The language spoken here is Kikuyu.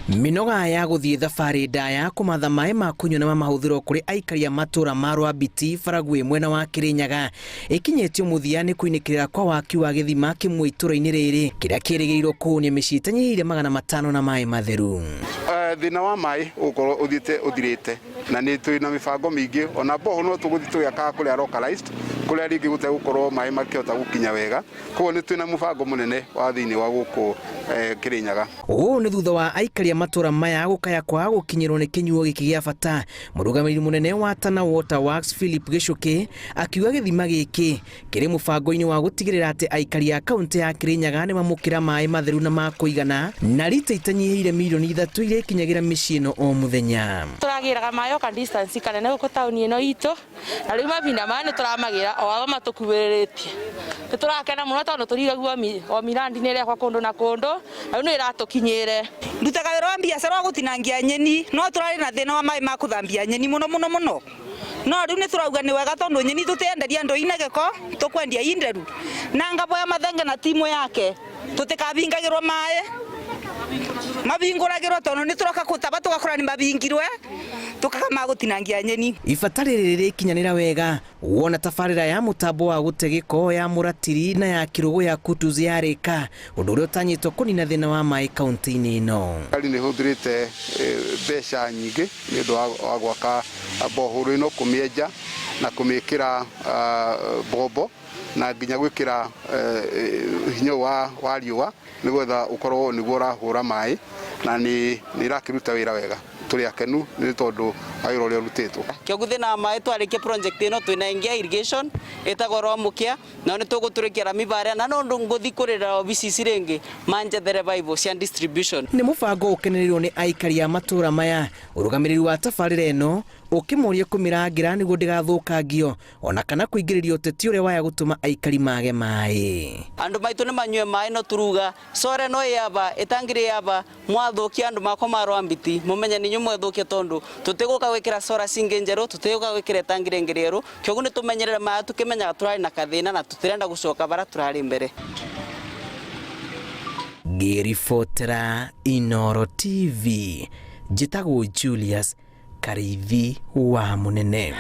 Mĩnoga ya gũthiĩ thabarĩ ndaya kũmatha maĩ ma kũnyua na ma mahũthĩro kũrĩ aikari a matũra ma Rwambiti, Baragwi mwena wa Kĩrĩnyaga ĩkinyĩtio mũthia nĩ kũinĩkĩrĩra kwa waki wa gĩthima kĩmwe itũra-inĩ rĩrĩ kĩrĩa kĩrĩgĩrĩirwo kũhũnia mĩciĩ ĩtanyihĩire 500 na maĩ matheru. Thĩna wa maĩ ũgũkorwo ũthiĩte ũthirĩte na nĩ twĩ na mĩbango mĩingĩ ona borehole no tũgũthiĩ tũgĩakaga kũrĩa localized kũrĩa rĩngĩ gũtegũkorwo maĩ makĩhota gũkinya wega. Koguo nĩ twĩna mũbango mũnene wa thĩinĩ wa gũkũ Kĩrĩnyaga. Ũũ nĩ thutha wa aikari a matũra maya gũkaya kwaga gũkinyĩrwo nĩ kĩnyuo gĩkĩ gĩa bata. Mũrũgamĩrĩri mũnene wa Tana Water Works Philip Gĩchũkĩ akiuga gĩthima gĩkĩ kĩrĩ mũbango-inĩ wa gũtigĩrĩra atĩ aikari a kaũntĩ ya Kĩrĩnyaga nĩ mamũkĩra maĩ matheru na ma kũigana na rita itanyihĩire mirioni 3 iria ikinyagĩra mĩciĩ ĩno o mũthenya. Tũragĩraga maĩ o ka distance kanene gũkũ taũni ĩno itũ. Na rĩu mahinda maya nĩ tũramagĩra o aba matũkuhĩrĩrĩtie. Nĩ tũrakena mũno tondũ tũrigagua o mirandi nĩ ĩrekwo kũndũ na kũndũ, na rĩu nĩ ĩratũkinyĩre. Ndutaga wĩra wa mbiacara wa gũtinangia nyeni, no tũrarĩ na thĩna wa maĩ ma kũthambia nyeni mũno mũno mũno. No rĩu nĩ tũrauga nĩ wega tondũ nyeni tũtienderia andũ ina gĩko, tũkwendia i nderu. Na ngaboya Mathenge na timu yake tũtikabingagĩrwo maĩ, mabingũragĩrwo tondũ nĩ tũroka gũtaba tũgakora nĩ mabingirwe, tũkaga ma gũtinangia nyeni. Ibata rĩrĩ rĩrĩkinyanĩra wega wona tabarĩra ya mũtambo wa gũte gĩko ya Mũratiri na ya Kĩrũgũ ya Kutus yarĩka, ũndũ ũrĩa ũtanyĩtwo kũnina thĩna wa maĩ kaunti-inĩ ĩno. Thirikari nĩ ĩhũthĩrĩte mbeca nyingĩ nĩ ũndũ wa gwaka borehole ĩno, kũmĩenja na kũmĩkĩra mbombo na nginya gwĩkĩra hinya wa riũa nĩgetha ũkorwo nĩguo ũrahũra maĩ na nĩ ĩrakĩruta wĩra wega. Tũrĩ akenu nĩ tondũ wa wĩra ũrĩa ũrutĩtwo. Kĩogu thĩna wa maĩ twarĩkia project ĩno twĩna ĩngĩ ya irrigation ĩtagwo Rwamukia na nĩ tũgũtũrĩkia rami barĩa na no ngũthi kũrĩra obici ici rĩngĩ manjethere baibũ cia distribution. Nĩ mũbango ũkenereirwo nĩ aikari a matũra maya. Ũrũgamĩrĩri wa tabarĩra ĩno ũkĩmoria kũmĩrangĩra nĩguo ndĩgathũkangio ona kana kũingĩrĩria ũteti ũrĩa waya gũtũma aikari mage maĩ. Andũ maitũ nĩ manyue maĩ no turuga sore no ĩyaba ĩtangĩrĩ ĩyaba mwathukia andũ makwa ma Rwambiti mumenye nĩ inyuĩ mwethukia tondu tũtigũka gwĩkĩra sora cingĩ njerũ tũtigũka gwĩkĩra itangi rĩngĩ rĩerũ kĩoguo nĩ tũmenyerere maya tũkĩmenyaga tũrarĩ na kathĩna na tũtirenda gũcoka bara tũrarĩ mbere. Ngĩribotera Inooro TV, njĩtagwo Julius Karĩithi wa Mũnene.